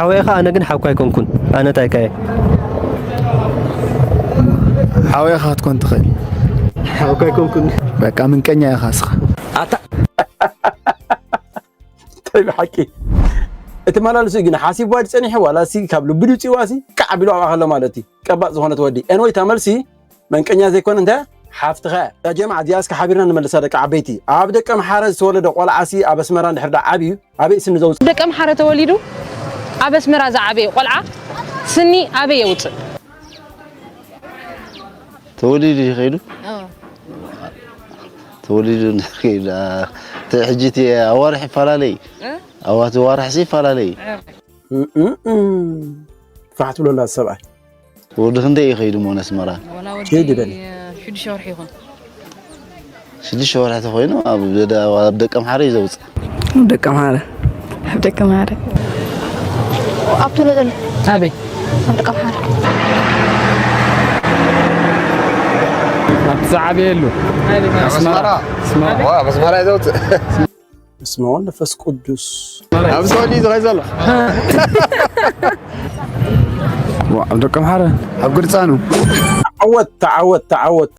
ሓወይ ኢኻ፣ ኣነ ግን ሓውካ ኣይኮንኩን። ኣነ እንታይ ከየ? ሓወይ ኢኻ ክትኮን ትኽእል። ሓውካ ኣይኮንኩን። በቃ ምንቀኛ ኢኻ እስኻ። ኣታ እንታይ ብሓቂ እቲ መላልሱ ግን ሓሲብዋ ድጸኒሑ ዋላ ሲ ካብ ልቡ ድውጽዋ ሲ ቃዕ ቢሉ ኣብኣ ከሎ ማለት እዩ። ቀባጽ ዝኾነት ወዲ። ኤንወይ እታ መልሲ መንቀኛ ዘይኮነ እንተ ሓፍትኻ እያ። ያ ጀማዓ እዚኣ እስከ ሓቢርና ንመልሳ ደቂ ዓበይቲ። ኣብ ደቀ ምሓረ ዝተወለደ ቆልዓ ሲ ኣብ ኣስመራ እንድሕር ደኣ ዓብዩ ኣበይ ስኒ ዘውጽእ? ደቀ ምሓረ ተወሊዱ ኣብ ኣስመራ ዝዓበየ ቆልዓ ስኒ ኣበይ የውጽእ? ተወሊዱ ይኸይዱ ተወሊዱ ንኸይዱ እቲ ሕጂ እቲ ኣዋርሕ ይፈላለይ ኣዋቲ ዋርሕ ሲ ይፈላለይ ፋሕ ትብለላ ሰብኣይ ወዲ ክንደይ ይኸይዱ ሞን ኣስመራ ወላ ወዲ ከይዱ በል። ሽዱሽተ ወርሒ ይኹን ሽዱሽተ ወርሒ ተኾይኑ ኣብ ደደ- ኣብ ደቀ ምሓረ እዩ ዘውፅእ ደቀ ምሓረ ኣብ ደቀ ምሓረ ኣብ ተወለደሉ ኣበይ ኣብ ደቀ ምሓረ ኣብቲ ዝዓበየሉ ኣስመራ ኣስመራ ዋ ኣስመራ እዩ ዘውፅእ በስመ ወወልድ ወመንፈስ ቅዱስ ኣብ ሰወሊ ዝኸይ ዘሎ ኣብ ደቀ ምሓረ ኣብ ግርፃኑ ተዓወት ተዓወት ተዓወት